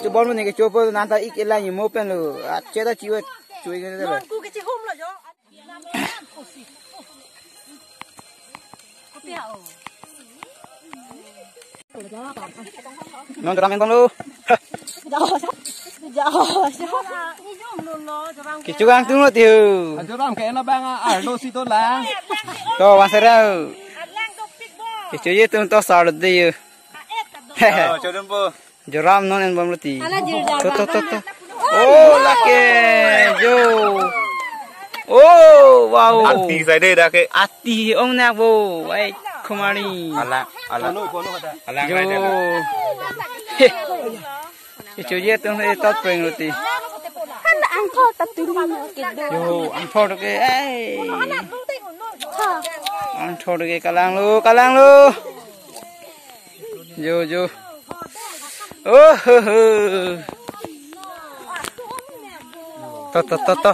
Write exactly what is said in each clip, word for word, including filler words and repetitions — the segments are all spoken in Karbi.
Bon mo ne kechopo nanta ik elang imo pen lo. Ache ta chiwe chui ke lo. Non ku kechihum lo jo. Non joram enbom lo. Kecho kangtung lo tiu. Joram ke ena bang arlo si to lang. To, Bang Sera. Kechoji atum to sar de yo. Oh, chodun po. Joram non enbom lo ti. Ala jir jam. To, to, to, to. Oh, lake. Yo. Oh, wow. Ati sai de dak ke. Ati ong nak bo. Ai, kumari. Ala, ala. Ala. Yo. Kechoji atum he tot peng lo ti. Han angthor ta tuli mo kedo. Yo, angthor ke. Ai. Ha. Angthor ke kalang lo, kalang lo. Yo, yo. Oh, ho, ho. To, to, to, to.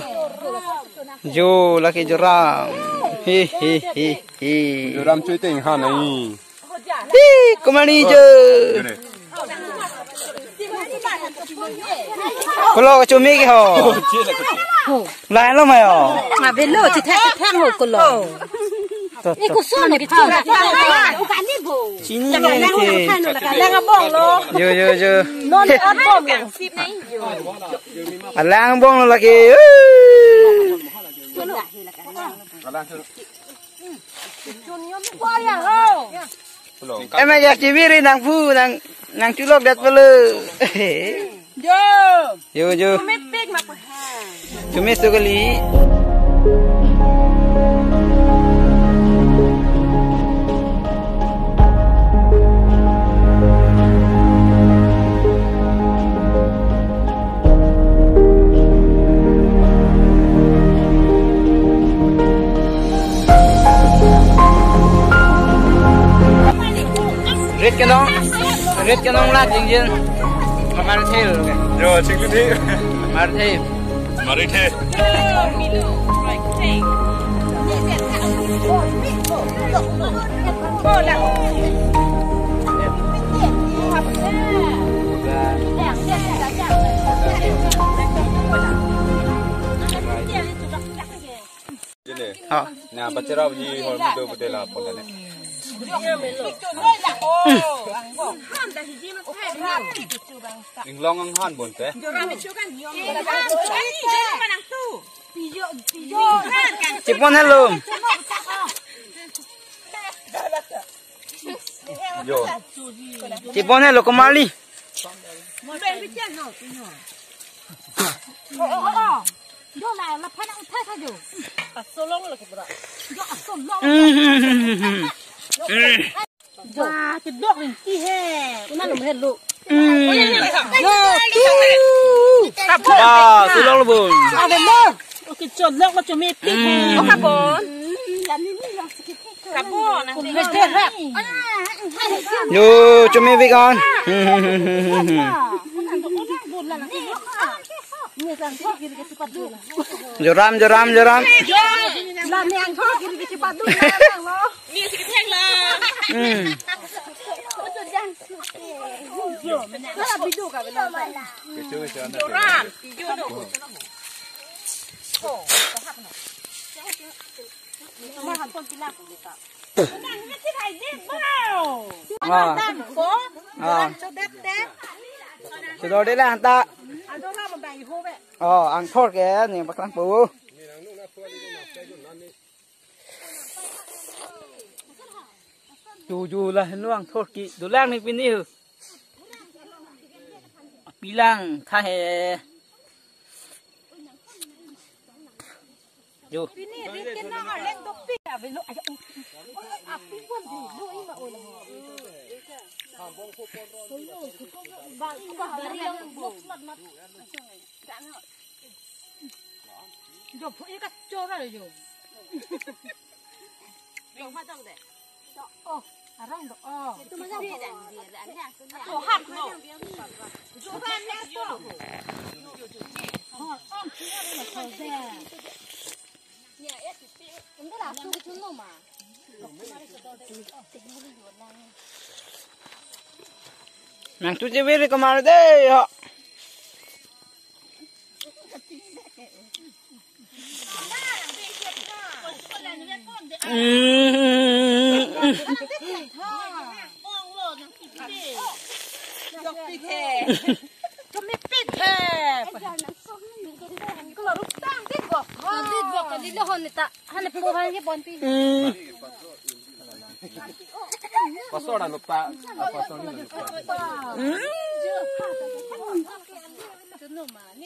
Yo, lake joram. He, he, he, he. Joram chui teng ha nai. Hi, kumari jo. Kulo kachumi ke ho. Lain lo mayo. Abelo, chithek chithek ho kulo. To, to. Ikuson ni tu. Chini ni ke. Lang abong lo. Yo, yo, yo. Non abong lo. Alang abong lo lake. Eme ya chibiri nangphu nang nang chulok det pelo. Jo. Yo, yo. Tumepik ma pa ha. Tumis tu kali. Rit kenong, rit kenong la jingjin. Kamar thil. Yo, chikli thi. Kamar thil. Mari the. Jene. Ha. Na, bacherap ji hol mi do pute la pon ne. Inglong ang han bon te. Chipon hello. Yo. Chipon hello, kumali. Jo la, la phana uthai tha jo. Asolong lo ke bra. Jo asolong. Jo. Wah, kedok ring ki he. Kuna lo he lo. Jo. Wah, solong lo bon. Ave lo. Oke, cholok lo chumi pi. Oka bon. Yo, chumi pi kan. Joram, joram, joram. Hmm. Ah. Ah. Sudah deh lah, tak. Oh, angthor ke, ni baklang po. Tuju lah, nu angthor ke, dolang ni pini. Pilang tha he. Jo. Jo, phu ika chora jo. Jo ma dong de. Oh, arong do. Oh. Itu mana dia dan dia dan dia. Oh, hak lo. Jo kan na jo. Oh, oh, dia lo ko de. Nang tu je beri kemana deh, ya? Hmm. Pastor anu pa, ah, pastor ni anu pa. Hmm.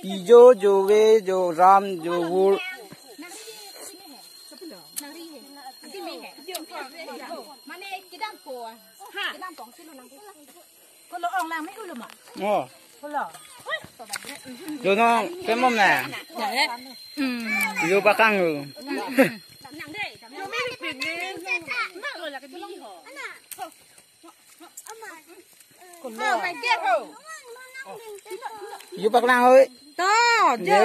Ijo, Jove, Joram, Jovur. Oh. Jono, kemom na? Hmm. Jo paklang lo. Jo paklang hoi. To, jo. Jo.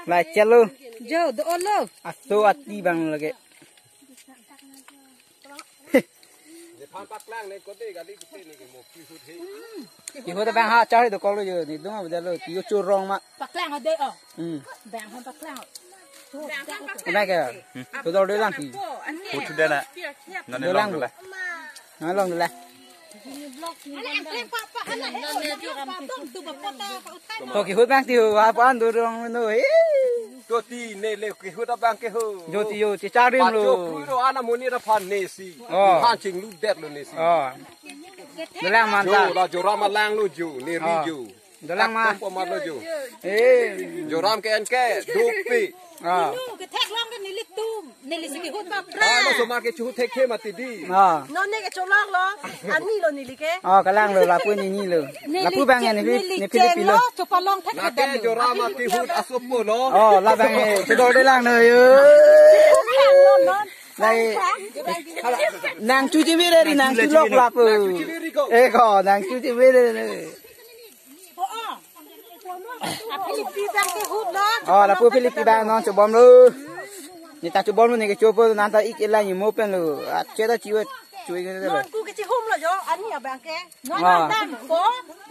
Lai chelo. Jo, do lo. Aso ati bang lagi. Nephan paklang ne kote kali kote ne ke mo kihut he. Kihut abang ha char do kolo jo ne duma bajalo yo chorong ma. Paklang ade o. Hmm. Bang han paklang. Kena ke. Chedorde lang ki. Hut sudah na. Nonne dolang long dulu. Nonne long dulu. To kihut bang ti ho, apa an dorong no, eh. To ti ne le kihut abang ke ho. Jo ti jo, ti charim lo. Pacho pui ro ana moni ra phan ne si. Oh. Phan chinglu det lo ne si. Oh. Dolang man ta. Jo, la Joram alang lo jo, ne ri jo. Dolang ma. Akam poma lo jo. Eh. Joram ke en ke, dupi. Ah. Nung kethek long ke nelitum. Neli si kihut ba pra. Ah, lo so ma ke chu thekthe mati di. Ah. Non ne ke cholong lo. Ani lo neli ke. Ah, kalang lo lapu ni ni lo. Lapu bang ya ne Philip, neli ne Philip cheng lo. Lo, chopalong thek. Na ke Joram akihut asopo lo. Oh, labang eh. Chedorde lang no yo. Chedorde lang no, non. Lai. Nang chuji bire ri nang chulok lapu. Nang chuji bire ko. Eh ko, nang chuji bire. Oh, oh. Philip bang kihut lo. Oh, lapu Philip bang non chobom lo. Ne ta chobom lo ne ke chopo nang ta ik ela ni mo pen lo. Ache ta chiwe chiwe ke lo. Non ku ke chihum lo jo, ani abang ke. Non ah. Dam ko.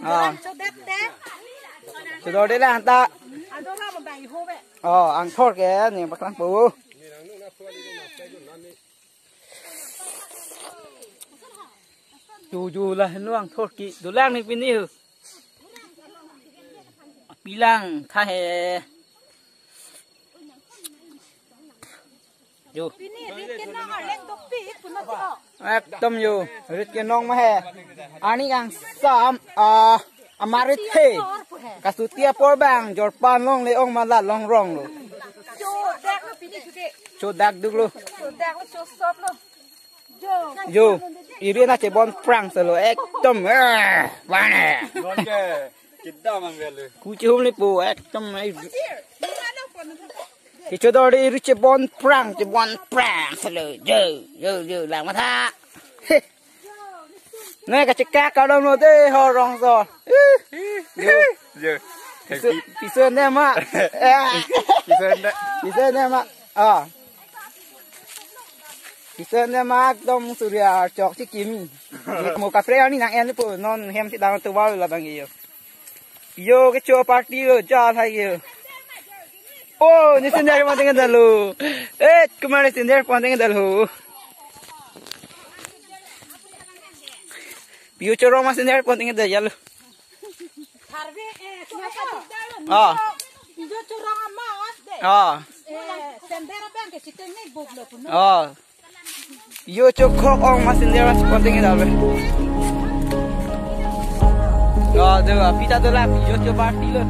Ah. Dam chodet te. Chedorde lang ta. Adora mo bang iho be. Oh, angthor ke ne paklang po. Ju ju la henlo angthor ke dolang ne pini ho. Pilang tha he. Jo. Pini rit kenong arleng dopik puna ti o. Ekdom jo, rit kenong ma he. Ani kangsam, ah, amarit he. Kasuti apor bang, jorpan longle ong ma la longrong lo. Chodak lo pini chude. Chodak duk lo. Chodak lo, chosop lo. Jo, iri na chebon prang selo ekdom, eh, bane. Non ke, kita mang gale. Ku chihum ni po ekdom, eh. Kecho dor iri chebon prang, chebon prang selo. Jo, jo, jo, lang matha. He. Ne kachekak kadom lo de ho rong so. Jo. Jo. Piso, piso ne ma. Eh. Piso ne. Piso ne ma. Ah. Piso ne ma ekdom surya chok si kimi. Mo kaprek ani nang en po non hem si dang tu bal labang iyo. Yo kecho party lo jal hai yo. Oh, ne senior pon teng dalo. Eh, kumare senior pon teng dalo. Yo chorong ma senior pon teng dalo. Tharve, eh, kumare dalo. Ah. Yo chorong ama de. Ah. Eh, sender abang ke chiteng ne buk lo puno. Ah. Yo chokrok ong ma senior pon teng dalo. Ah, de, pita de la, yo cho party lo.